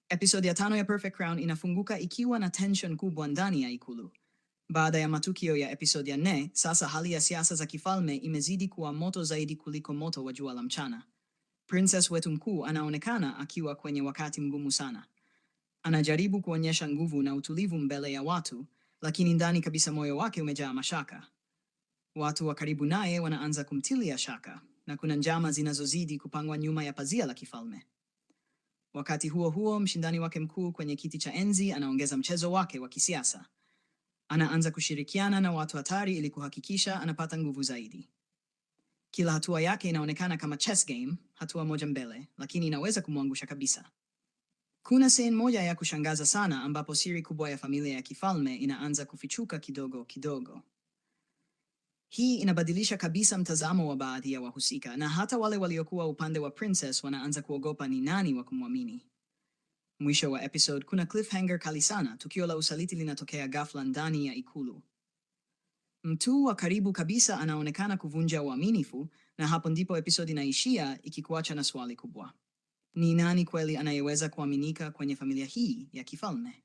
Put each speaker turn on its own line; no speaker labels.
Episodi ya 5 ya Perfect Crown inafunguka ikiwa na tension kubwa ndani ya ikulu. Baada ya matukio ya episodi ya 4, sasa hali ya siasa za kifalme imezidi kuwa moto zaidi kuliko moto wa jua la mchana. Princess wetu mkuu anaonekana akiwa kwenye wakati mgumu sana. Anajaribu kuonyesha nguvu na utulivu mbele ya watu, lakini ndani kabisa moyo wake umejaa mashaka. Watu wa karibu naye wanaanza kumtilia shaka, na kuna njama zinazozidi kupangwa nyuma ya pazia la kifalme. Wakati huo huo, mshindani wake mkuu kwenye kiti cha enzi anaongeza mchezo wake wa kisiasa. Anaanza kushirikiana na watu hatari ili kuhakikisha anapata nguvu zaidi. Kila hatua yake inaonekana kama chess game, hatua moja mbele, lakini inaweza kumwangusha kabisa. Kuna scene moja ya kushangaza sana ambapo siri kubwa ya familia ya kifalme inaanza kufichuka kidogo kidogo. Hii inabadilisha kabisa mtazamo wa baadhi ya wahusika na hata wale waliokuwa upande wa princess wanaanza kuogopa ni nani wa kumwamini. Mwisho wa episode kuna cliffhanger kali sana, tukio la usaliti linatokea ghafla ndani ya ikulu. Mtu wa karibu kabisa anaonekana kuvunja uaminifu, na hapo ndipo episode inaishia ikikuacha na swali kubwa. Ni nani kweli anayeweza kuaminika kwenye familia hii ya kifalme?